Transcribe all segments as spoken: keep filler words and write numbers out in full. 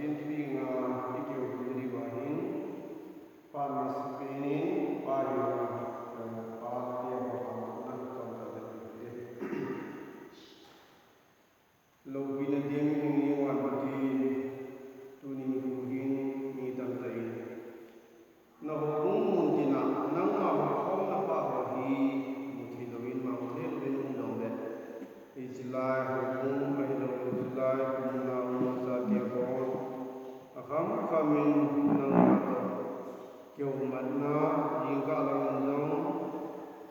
Pathen thu i ngah a i kihouna diuva hin, Pa masapen in, Pa hi, eh, Pa te ho a na chonta te. Loupina ding ni wan ti, tuni nikho hin mi tamtah in na houbung mun tina, nangma houkhomna pha ho hi muthei louvin, mangthei louvin um jongle, hiche lai houbung ahilouleh hiche lai khomna um chate ho, akham kham in nangma toh kihoumatna, jingkah lang in jong,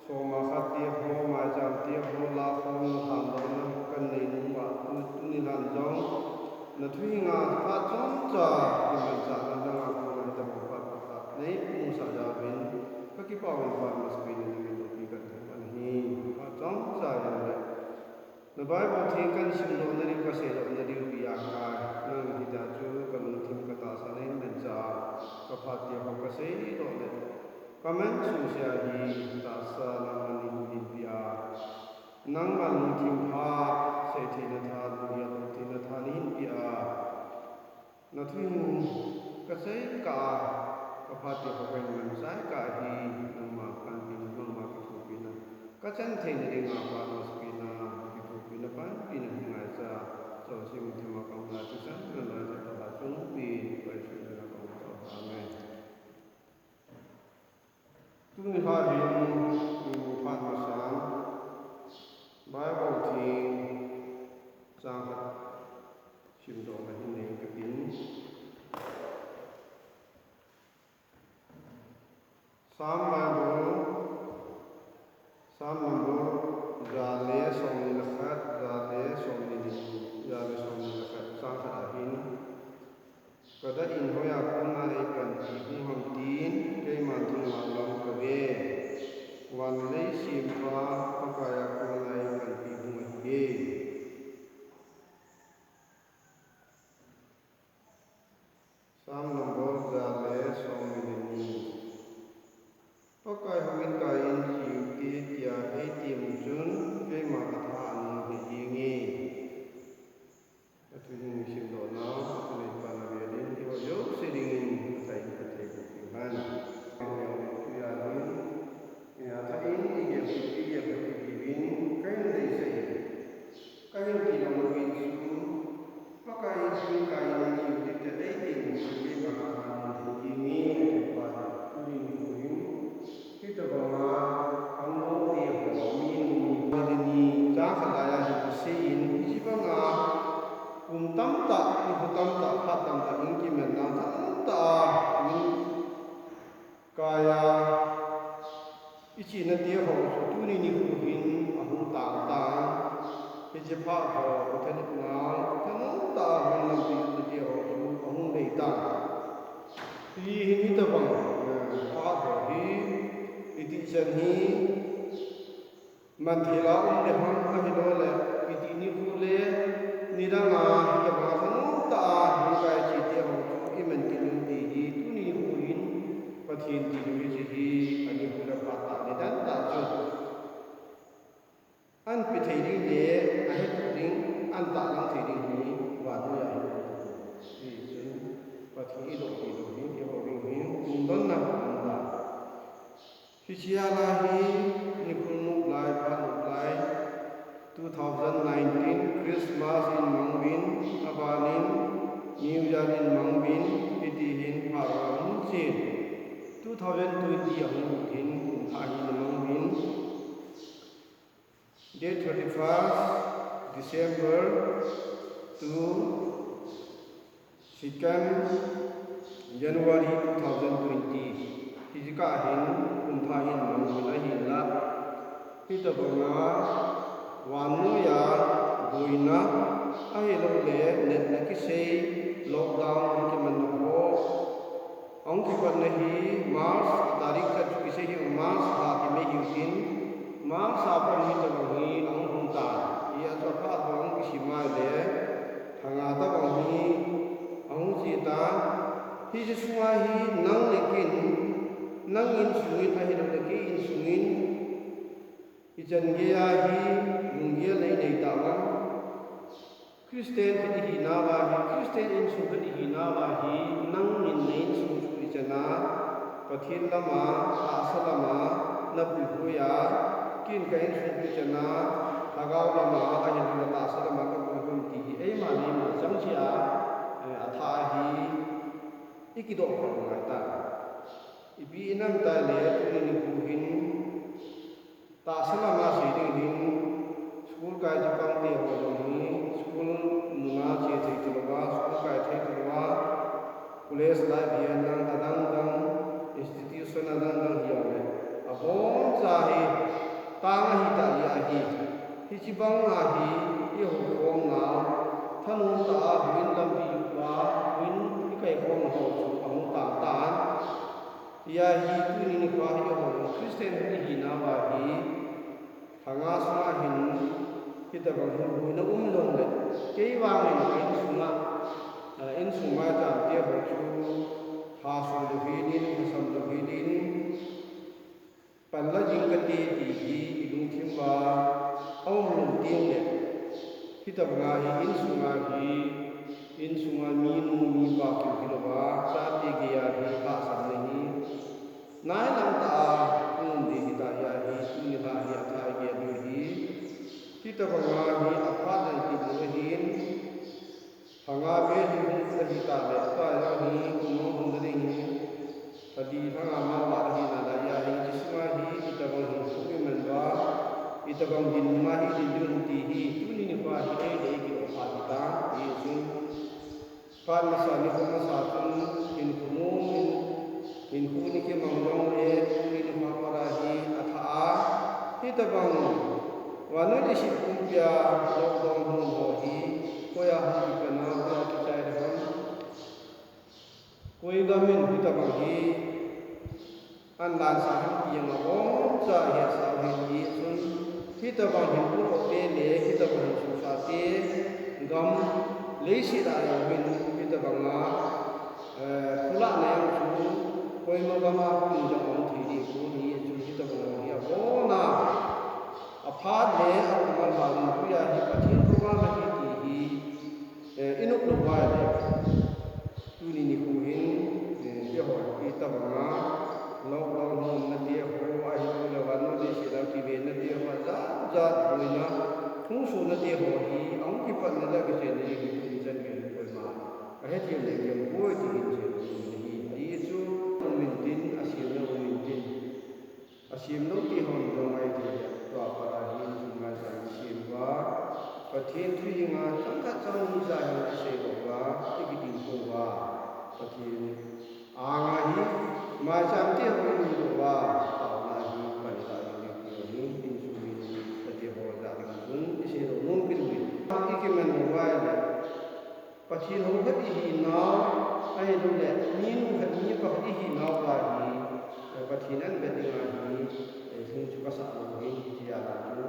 soma khat te ho, maicham te ho, la khom na, lhandohna kan nei nung uva, tu, tuni lhan jong, na thu i ngah a phat chomcha kimanchahna dang a kona hitobang phat, phat nei pung sah jaovin, ka kipah uvin Pa masapen in na min loupi kan thum ahi, phat chomcha jong le. Na Bible theng kan simdoh na diu, ka seidoh na diu, ijakai nang hitia chu ka lungthim ka tahsa na hin manchah a, ka phat te ho ka seidoh le, ka man sung sea hi tahsa nangman nahin peh a, nangman lungthim pha, seitheina tha, lunggel theina tha nahin peh a. Na thu hin ka seikah a, ka phat te ho ka hin manchah kah hi, nangma panpina, nangma kithopina ka chan theina dinga Pa masapen a, kithopina, panpina hin ngaicha, chonse mun thima ka umna thisan, na loi thei pa chung pi, pai sun na ka um ta. Amen. Tuni lha hin, um, phat masang, Bible theng chang khat simdohna hin nei katin. Psalm Bible, Psalm number ja le somni le khat, ja le somni le ni, ja le somni le khat, chang khat a hin, Ka dah in hoiya kona eipanpi hung ham tin, keiman thingvah lam kave. Van le lei sempa Pakaiya kona eipanpi hung ahiye. Psalm number ja le somni le ni. Pakai houin kaiyin che ute tia eitem u chun, keima katha anung hih jenge. Athu hi simdohna, athu nei pan avel in, eiho jouse dingin, atha in kathei bou ding hen. Athu hi, eh, atha in, igel, igel, igel, kahin deisah in. Kahin tilou in chu, Pakai houin kaiyin che ute tia eitem u chun, keima katha anung hih jenge, ati pa hi. Tuni nikho hin, hitobanga, angnote ho, mi nung, mi pa te ni, chang khat laiya hi asei in, hiche banga, kum tamtah, nikho tamtah, phat tamtah, in kimanna, thanom tah a, in kaiya, ichihna te ho chu tuni nikho hin ahung tang tan. Hiche phat ho, thanopna, thanom tah a hung lampi na te ho chu ahung lei tan. Hi hin hitobang, eh, phat ho hi, itih chan hi, man thei la um le ham ahilouleh, itih nikho le, nidanga, hitobanga thanom tah a, hung kai che te ho chu, iman kit un ti hi, tuni nikho hin, Pathen ti ding hiche hi, anikho le phat tah nidan tah chu. An pe thei ding le, ahetup ding, an tahlang thei ding hi, vannoi a hi. Hichun, Pathen idoh ti lou hi, eiho ding hi, pumdonna pumdon ta. Hichea la hi, nikho nop lai, phat nop lai, two thousand nineteen Christmas in mang uvin, abanin New Year in mang uvin, hiti hin phat ahung chen. Two thousand twenty ahung lut hin, kum thah hin mang uvin. Date thirty-first December to second January two thousand twenty. Hiche kah hin kum thah hin mang uvin ahinla. Hitobanga vannoiya boina ahilouleh natna kisei lockdown hung kimanna ho. Ahung kipatna hi March, tarik khat chu kisei hi March lha kimai hiu tin, March lha pat hitobang hi ahung hung tan. Hijeh chun aphat bang ahung kisim a ahile, lha nga tobang hi ahung che tan. Hiche sunga hi nang le kei in, nang insung in ahilouleh kei insung in, ichan geiya hi lunggel inei tauvam. Christian khat ihinauva hi, Christian insung khat ihinauva hi, nangin na insung chu ichena, Pathen lama, tahsa lama, na puipui a, ken ka insung chu ichena, lhagao lama, ahinla tahsa lama ka puipui ti hi, eima le eima chang cheh a, eh, athah ahi, ikidoh kha ngai ta. Ipi inam tile, tuni nikho hin, tahsa lama sei ding hin, school kai chapang te ho jong hi, school muna che thei talouva, school kai thei talouva, college life hi alang adang dang, institution adang dang hi jongle, aboncha hi, tang ahi ta ahi. Hiche banga hi, ihoukhomna, thanom tah a, houin lampi uva, houin ikaikhomna ho chu, ahung tang tan. Hia hi tuni nikho hi eiho Christian ihinauva hi, lhanga sunga hin, hitobang hi boina um jongle, kei vangin ka insunga, ah, insung maicham te ho chu, lhaso lou hel in, lhasam lou hel in, panla jing kate ti hi ilungthim uva aum lou tengle, hitobanga hi insunga hi, insunga minu mipa keu hilouva, chate geiya hi lhahsamna hi nailam tah a hung um ding hita hia hi, tuni lha hi athah igel diu hi. Hitobanga hi aphat dan kit lou ahin, lhanga vel hi hung kit ahitale, tua jong hi kum mong hung ding hi, lhadi lhanga mama ahina lai a hi, hiche sunga hi, hitobang hi hung iman uva, hitobang dinmunga hi din ding ti hi, tuni nikho hi eile ikidoh phat hita, hichun, phat masa nikho masa chun, hinkho nom in, hinkho in ikimang jongle, tuni nikho pat a hi athah a, hitobang, vannoi leiset pumpia lockdown hung ho hi, koiya hung kipan a, koiya kichai ding ham, koi gam in hitobang hi, ana lansa ham ti jong aboncha hetsah u ahin, hichun, hitobang hin puro te le, hitobang hin susah te, gam leiset a jong hin, hitobanga, eh, pulahna jong chu, koima gam a pung jong aum thei ding pon ahi, hichun hitobang jong hi abona, aphat le aum a lhan tuia hi Pathen program ahi ti hi, eh, inop lou uva ahile, tuni nikho hin, eh, eiho hitobanga lockdown hung umna te ho, ahiloule vannoi leiset a kivena te ho, jat jat boina, lhungsona te ho hi, ahung kipatna le akichenna hi tuni chan gei hin koima ahethem le kipoi ti hin seidoh nom ahi. Hichu um intin, asemna um intin, asem lou te hon jong ahithei le, tua pat a hi insung maicham isem uva, Pathen thu dinga chang khat chang ni cha hin iseidoh uva, ikitilkhou uva, Pathen anga hi maicham te ho imudoh uva, taona hi panla ding ti hi insung mi chate ho jal ding chun iseidoh nom kit uvin. Ikiman lou uva ahile, Pathen hou khat ihinau, ahiloule minu khat mipa khat ihinau pa hi, eh, Pathen ahin vet dinga hi, eh, lhing chu kasah lou ahi, hitia chu,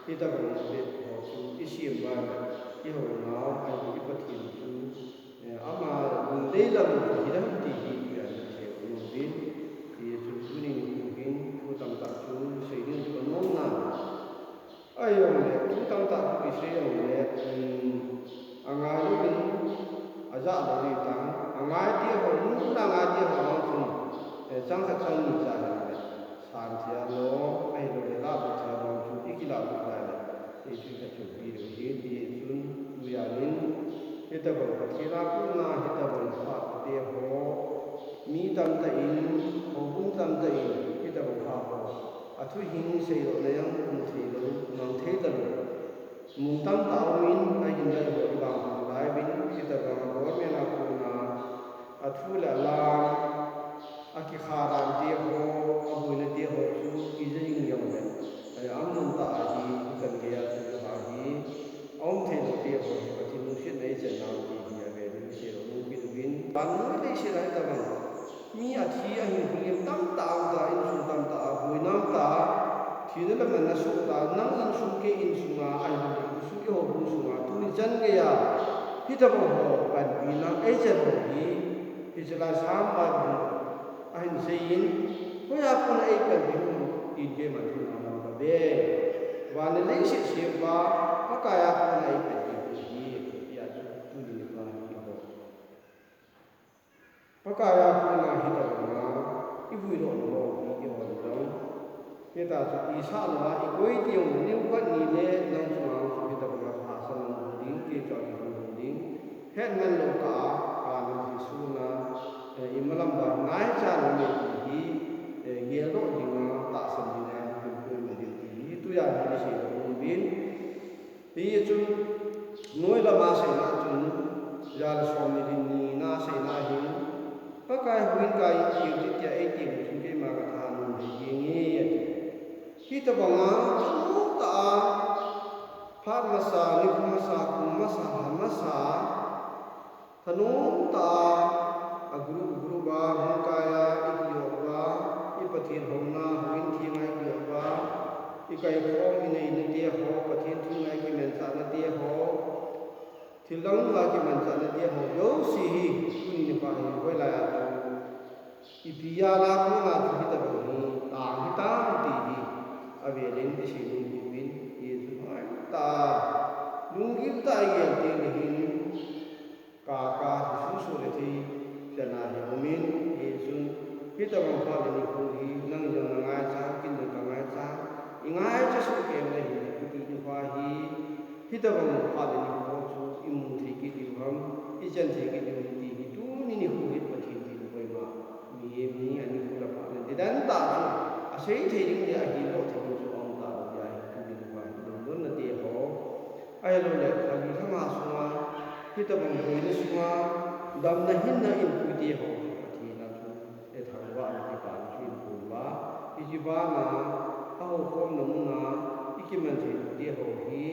hitobang vet ho chu isem uva le, ihounau, ahilou i Pathen chu, eh, ama lungdei lam chu hiding ham ti hi, tua hi iseidoh nom uvin, hichun tuni nikho hin thu tamtah chu sei ding chu kanom na. Ahijongle, thu tamtah thu isei jongle, um, angailouvin, ajah lou ding tan, angai te ho, nungpuna angai te ho jong chun, eh, chang khat chang ni cha hile, san thei a lom, ahiloule lahlut thei a lom chu, ikilah lut uva le, hichu ikhat chunpi diu ahi, hichun, tujan in, hitobang Pathen a kona, hitobang phat te ho, mi tamtah in, houbung tamtah in, hitobang phat ho, athu hing seidohna jong um thei lou, mang thei talou. Mun tamtah a um in, ahinla eiho ivangphat lai uvin, hitobang government a kona, athu le alam, akikha dan te ho, aboina te ho chu, kija jing jongle, eh, amun tah a hi, hichan geiya chu, ahi, aum thei lou te ho hi, Pathen lungsetna ichan nau ti hi, avel in iseidoh nom kit uvin, vannoi leiset a hitobang mi athi ahinkho lem tamtah aum ta, insung tamtah a boina um ta, thina le manna soh ta, nang insung kei insunga, ahiloule insung eiho insung sunga, tuni chan geiya, hitobang ho panpina eichan ho hi, hiche lai Psalm Bible ahin seiyin, hoiya kona eipanpi u ham tin keiman thu ngaimang kate. Van le leiset sempa, Pakai a kona eipanpi u ahi. Pakai a kona hitobanga ivuidoh nau hi ihon jong, hita chu isah louva ikoi teng u, nikhat ni le nang chunga chu hitobanga tahsan nang ding, kei chu akilhung ding, hetman lou tah a, ka nang Jesu na, eh, imalam uva ngaicha lou me ti hi, eh, geldoh dinga, tahsan dinga, hi kum kum ding ti hi, tujan hi isei lou uvin. Hichun, noi lama seina chun, ja le som ni din ni na seina hin, Pakai huhhingpa in kei ti tia eiti chun keima katha nom thei jenge ati. Hitobanga, thanom tah a, phat masa, nikho masa, kum masa, lha masa, thanom tah a, a group group a, hung kai a, ikijot uva, i Pathen houna, huhhing thenga ikijot uva, ikaikhom, inei nate ho, Pathen thu a ikimanchah nate ho, thil dang a kimanchah nate ho, jouse hi, tuni nikho hi, hoilai a chu, ipi a na kona chu hitobang hi, tang hitam ti hi, avel in isei nom uvin, hichu hoitah a, lunggil tah a igel teng le hin, Ka, ka, Jesu soh le thei chan a hi umin, hichun, hitobang phat le nikho hi, nang jong nangaicha, ken jong kangaicha, ingaicha soh kei le hin, hiti nikho hi, hitobang phat le nikho chu, imu thei kit diu ham, ichan thei kit diu ham ti hi, tuni nikho hi Pathen din koima, mihem hi, anikho le phat le, tidan tah chu, asei thei ding le, ahildoh thei ding chu, aum talou ahi, tuni nikho hi, lungdon nate ho. Ahilouleh, khatvei lhanga sunga, hitobang boina sunga, damna hinna in puite ho, Pathen a chu, ethangvahna kipana chu in pum uva, hiche bana, ahoukhomna muna, ikiman thei loute ho hi,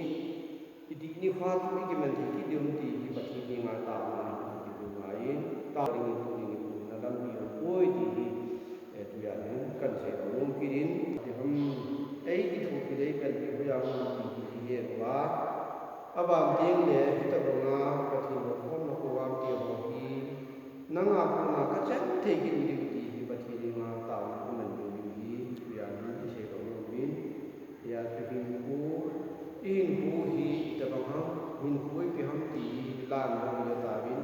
iti nikho chu ikiman thei kit diu ham ti hi Pathen henga taona hi kipum ngai in, tao dingin tuni nikho na lampi ahung poi ti hi, Eh, tujan hin kahin seidoh nom kit in, ti ham, ei kithopi dei pen ti hoiya hung ti hi ihet uva. Aban teng le, hitobanga Pathen houkhomna program ti ho hi, nanga kona kachan thei kit diu ti hi Pathen henga taona kaman diu hi, tujan hin iseidoh nom in. Hijeh chun hinkho, ihinkho hi itobang ham, hinkho ipi ham ti hi ilan dong le tauvin.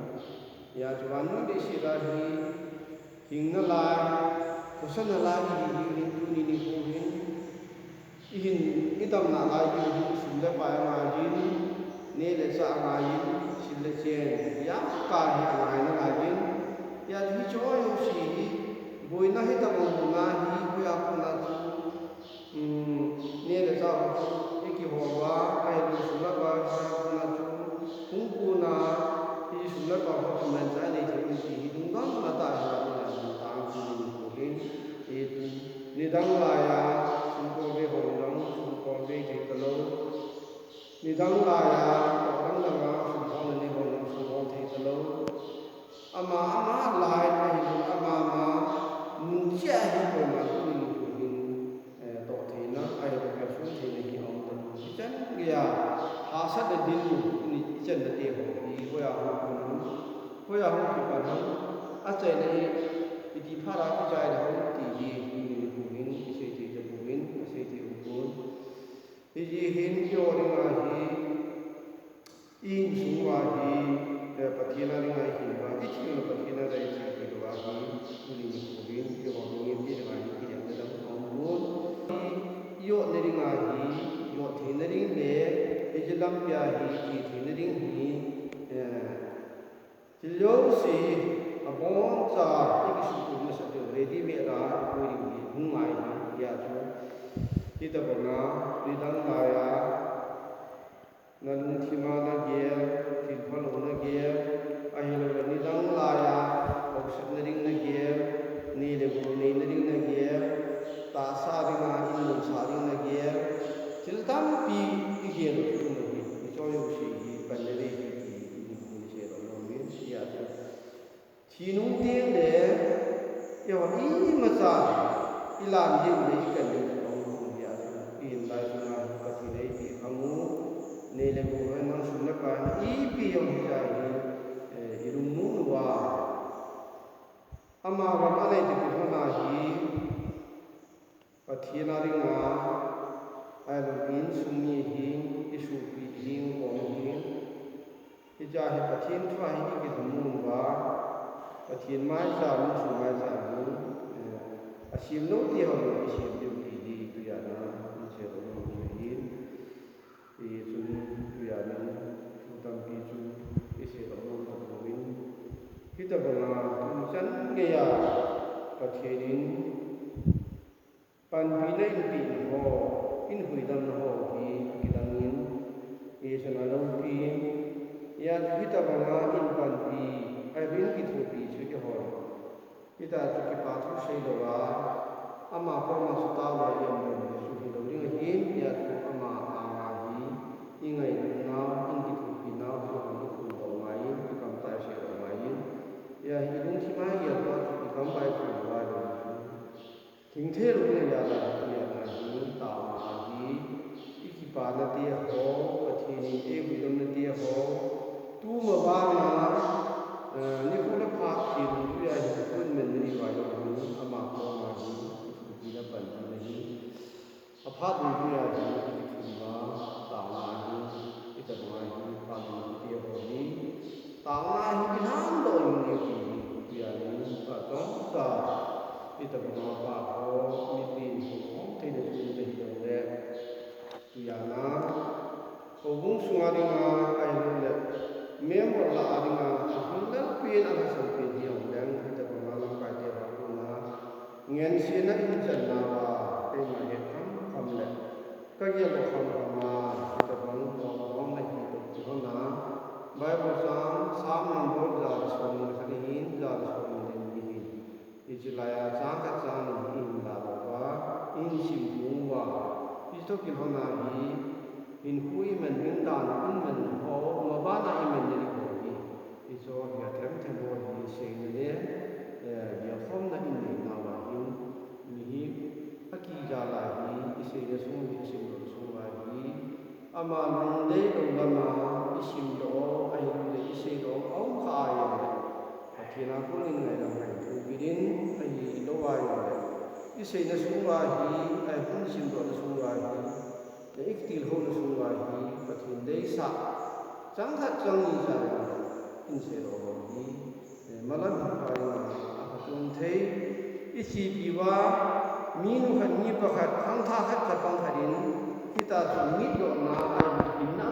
Hijeh chun vannoi leiset a hi, Hing nalai, khosa nalai ihi diu hin tuni nikho hin, ihin, idam nalai diu hin sum le pai angaiyin, neh le chah angaiyin, sil le chen, ijat kah hi angai nalaiyin, ijat hi choi jouse hi, boina hitobang muna hi, hoiya kona chu, Hmm, neh le chah ho chu, ikihou uva, ahilou sum le pai ho kona chu, hung kona, hiche sum le pai ho chu manchah inei thei u ti hi lungdon na tah hi la, tuni nikho hin, hichun, nidang laiya, sum kolbe ho jong, sum kolbe thei talou, nidang laiya, toh dang danga, sum hol nanei ho jong, sum hol thei talou, Ama, ama lai, ahilou, ama, ama, mun cheh a hi koima tuni nikho hin, eh, toh theina, ahilou, kalsong theina hi aum tapoi. Ichan geiya, hahsatna dinmun, ichan nate ho hi, hoiya hung kon ham, hoiya hung kipan ham, achaina hi, iti phat a kichaina ham ti hi, tuni nikho hin, isei thei tapouvin, isei thei u pon. Hijeh hin, eiho dinga hi, I insung uva hi, eh, Pathen a dinga ihin uva, ithilna Pathen a dinga ithi uva hi, tuni nikho hin, eiho mihem dinga hi, kidemna dang aum pon. Hi, ijotna dinga hi, jot theina ding le, hiche lampia hi, thi theina ding hi, eh, thil jouse hi, aboncha, ikisuhtoh masat diu, ready made a, ikoi ding hi, hung ngai hi, hijeh chun. Hitobanga, nidang laiya, Nalungthima nagel, thilphalou nagel, ahilouleh nidang laiya, hausatna ding nagel, neh le gou neina ding nagel, tahsa dinga, in nungsah ding nagel, thil tampi igel u chu ahi, hiche jouse hi, panna ding ahi ti hi, tuni nikho hin iseidoh nom in, hijeh chun. Thi nung teng le, eiho imacha, ilan diu le ikan diu chu aum pon hijeh chun, ihin lai sunga hi Pathen in eipeh kham u, neh le gou henlang sum le pai henlang, ipi jong hijeh hin, eh, ilungmon uva. Ama vang anei ti kilhona hi, Pathen a dinga, ahilouleh insung mi hi, isopi hi, ikom hi, hiche hi Pathen thu a hi ikilhamon uva, Pathen maicham, insung maicham hi, eh, asem lou te ho jong isem diu ti hi tujan a, insei lou jong chu ahin. Hichun tujan in, thu tampi chu isei lou jong tapon. Hitobanga, tuchan geiya, Pathen in, panpina eipeh na ho, eihuhdamna ho hi kidang in, hichun alopi, hia chu hitobanga eipanpi, ahin kithopi chu kihol. Hitia chu kipa thu seilou a, ama koma chu taona ium lou chu hilou ding ahin, hia chu ama anga hi, ingailutnau, eikithopinau, chu iphondoh ngai in, ikamtai seidoh ngai in, hia hi lungthim a igel pa chu ikam bai chu iva lou chu. Thingthei lou ngai a, hia hi taona hi, ikipana te ho, Pathen in eihuhdamna te ho, tu ma bana, eh, nikho le phat thil dungjuia hi, appointment nei uva jong hi, ama koma hi, kithopina panpina hi. Aphat dungjuia hi, ikithum a, taona hi, itobanga hi, phat dungjuia te ho hi. Taona hi, ilhandoh jing diu ti hi, tujan in, phat chomcha, itobanga phat ho, mitin hung hom theina chu ihi jongle. Tujan a, houbung sunga dinga, ahilouleh, member lah a dinga, alhangdel pen, alhasam pen hijongleng, hitobanga lamkaite ho koma, ngensetna in chan nauva, keima het khamkham le, kageldoh khamkham a, hitobang lolhing nahi toh kilhon a, Bible chang, Psalm number ja le somni le khat ahin, ja le somni le ni ahin. Hiche laiya chang khat chang ni hi ihin lah uva, ihin simkhom uva, hiche toh kilhon a hi, hinkho iman ding dan, iman ho, ma bana iman ding ho hi, hiche hi athemthem ho hi seina le, eh, gelkhomna inei nauva hin, mihem akija lai hi, iseina sung hi, isimdoh sung uva hi, ama lungdei lou lama isimdoh, ahilouleh iseidoh, aum kha ahijongle, Pathen a konin ngaidam ngaito kit in, ahilou ahijongle, iseina sung uva hi, ahilouleh isimdohna sung uva hi, ikitilkhouna sung uva hi, Pathen deisah, chang khat chang ni ja le, inseidoh lou hi, eh, malam hinkho dinga, aphachom thei, ichepi uva, minu khat, mipa khat, khangthah khat, khat pang khat in, hitia chu mitdohna, ahilouleh hinna